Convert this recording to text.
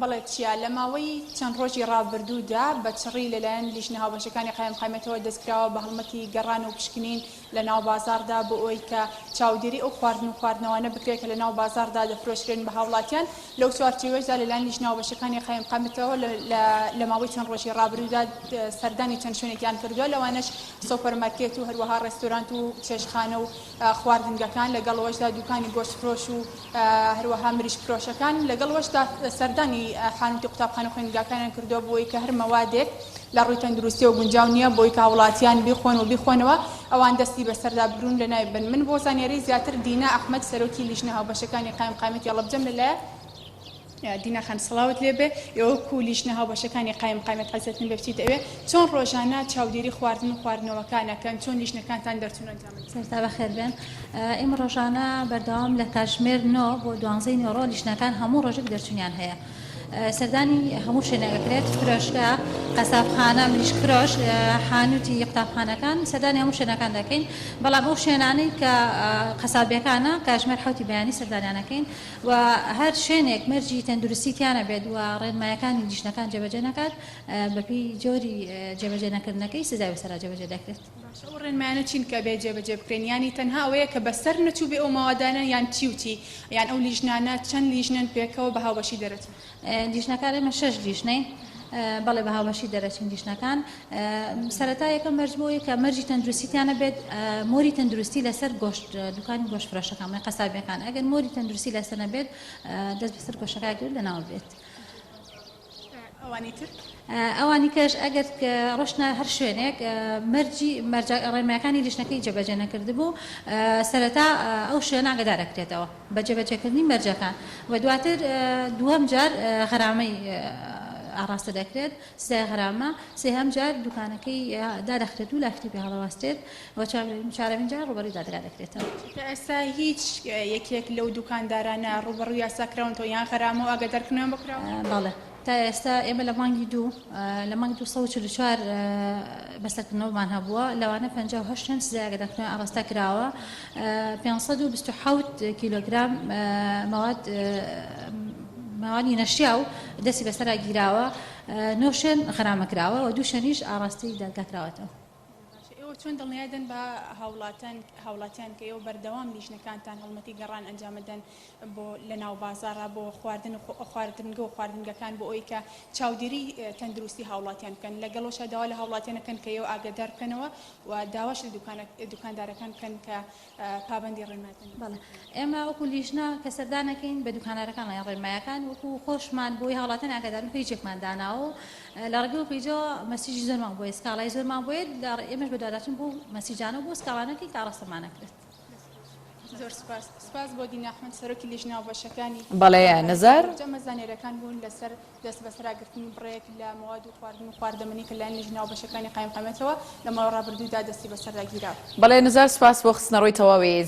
بەڵێ چیا، لە ماوەی چەند ڕۆژی ڕابردوودا بە چڕی لەلایەن لیژنە هاوبەشەکانی قایمقامیەتەوە دەستکراوە بە هەڵمەتی گەڕان و پشکنین لە ناو بازاڕدا بۆ ئەوەی کە چاودێری ئەو خواردن و خواردنەوانە بکرێت کە لە ناو بازاڕدا دەفرۆشرێن بە هاوڵاتیان، لەو چوارچێوەیەشدا لەلایەن لیژنە هاوبەشەکانی قایمقامیەتەوە لە ماوەی چەند ڕۆژی ڕابردوودا سەردانی چەند شوێنێکیان کردووە لەوانەش سۆپەرمارکێت و هەروەها ڕێستۆرانت و چێشتخانە و خواردنگەکان، لەگەڵ ئەوەشدا دوکانی گۆشتفرۆش و هەروەها مریشک فرۆشەکان، لەگەڵ ئەوەشدا سەردانی حانوتی قوتابخانە و خوێندنگاکانیان کردووە بۆی کە هەر مەوادێک لە ڕووی تەندروستیەوە گونجاو نییە بۆی کە هاوڵاتیان بیخۆن و بیخۆنەوە ئەوان دەستی بەسەردا بگرن و لەناوی ببەن. من بۆ زانیاری زیاتر دینا ئەحمەد سەرۆکی لیژنە هاوبەشەکانی قایمقامیەتی هەڵەبجەم لەلایە. دینا خان سڵاوت لێبێ ئێوە وەکو لیژنە هاوبەشەکانی قایمقامیەت عزەتن بێ بچیتە ئەوێ چۆن ڕۆژانە چاودێری خواردن و خواردنەوەکان ئەکەن چۆن لیژنەکانتان دەرچوون ئەنجام ئەدەن؟ سەرەتا بەخێربێن ئێمە ڕۆژانە بەردەوام لە کاتژمێر نۆ بۆ دوانزەی نیوەڕۆ لیژنەکان هەموو ڕۆژێک دەرچوونیان هەیە سەردانی هەموو شوێنێک ئەکرێت فرۆشگا قەسابخانە مریشک فرۆش حانوتی قوتابخانەکان سەردانی هەموو شوێنەکان دەکەین بەڵام ئەو شوێنانەی کە قەسابیەکانە کاتژمێر حەوتی بەیانی سەردانیان ئەکەین و هەر شوێنێک مەرجی تەندروستی تیا نەبێت و ڕێنمایەکانی لیژنەکان جێبەجێ نەکات بەپێی جۆری جێبەجێ نەکردنەکەی سزای بەسەرا جێبەجێ دەکرێت. باشە ئەو ڕێنمایانە چین کە ئەبێ جێبەجێ بکرێن یانی تەنها ئەوەیە کە بەسەر نەچووبێ ئەو مەوادانە یان چی و چی یان ئەو لیژنانە چەند لیژنەن پێکەوە بە هاوبەشی دەرەچن؟ لیژنەکان ئێمە شەش لیژنەین بەڵێ بە هاوبەشی دەرەچین لیژنەکان سەرەتا یەکەم مەرج بۆ کە مەرجی تەندروستی تیانە بێت مۆری تەندروستی لەسەر گۆشت دوکانی گۆشت فرۆشەکان بڵێن قەسابیەکان ئەگەر مۆری تەندروستی لەسەر نەبێت دەست بەسەر گۆشەکە گرت لەناو بێت. ئەوانی تر؟ ئەوانی کەش ئەگەر ڕۆشتنە هەر شوێنێک مەرجی مەرجە ڕێنمایەکانی لیژنەکەی جێبەجێ نەکردبوو سەرەتا ئەو شوێنە ئاگادار ئەکرێتەوە بە جێبەجێکردنی مەرجەکان و دواتر دووەم جار غەرامەی ئاڕاستە دەکرێت سزای غەرامە سێهەم جار دوکانەکەی دادەخرێت و لافتی پێ هەڵەواستێت و چوارەمین جار ڕووبەڕووی دادگا دەکرێتەوە. تا ئێستا هیچ یەکێک لەو دوکاندارانە ڕووبەڕووی یاسا کراونەتەوە یان غەرامە و ئاگادارکردنەوەیان بۆ کراوە؟ بەڵێ تا ئێستا ئێمە لە مانگی دوو لە مانگی 244 بەسەرکردنەوەمان هەبووە لەوانە 58 شوێن سزای ئاگادارکردنەوەی ئاڕاستە کراوە 527 کیلۆگرام مواد موادی نەشیاو دەستی بەسەرا گیراوە نۆ شوێن غەرامە کراوە و دوو شوێنیش ئاڕاستەی دادگا کراوەتەوە. باشە ئێوە چۆن دڵنیای دەن بە هاوڵاتان هاوڵاتیان کە ئێوە بەردەوام لیژنەکانتان هەڵمەتی گەڕان ئەنجامەدەن بۆ لە ناو بازاڕا بۆ خواردن و خواردنگە و خواردنگەکان بۆ ئەوی کە چاودێری تەندروستی هاوڵاتیان بکەن لەگەڵەوەشا داوا لە هاوڵاتیان ئەکەن کە ئێوە ئاگادار بکەنەوە و داواش لە دوکاندارەکان بکەن کە پابەندی ڕێنمای تەندروستی بەڵێ ئێمە وەکو لیژنە کە سەردان ئەکەین بە دوکاندارەکان ئەڵێین ڕێنمایەکان وەکو خۆشمان بۆی هاوڵاتیان ئاگادار بین پەیجێکمان داناوە و لە ڕێگەی ئەو پەیجەوە مەسیجی زۆرمان بۆیە سکاڵای زۆرمان بۆیە لە ئێمەش بەدواداچوون بۆ مەسیجانە و بۆ سکاڵانەکەی کە ئاڕاستەمان ئەکرێت. زۆر سوپاس. سوپاس بۆ دینا ئەحمەد سەرۆکی لیژنە هاوبەشەکانی بەڵێ نزار. جەمە زانیاریەکان بوون لەسەر دەستبەسەراگرتنی بڕێک لە مەواد و خواردن و خواردەمەنی کە لەلایەن لیژنە هاوبەشەکانی قایمقامیەتەوە لە ماوەی ڕابردوودا دەستی بەسەردا گیرا. بەڵێ نزار سوپاس بۆ خستنەڕووی تەواوی.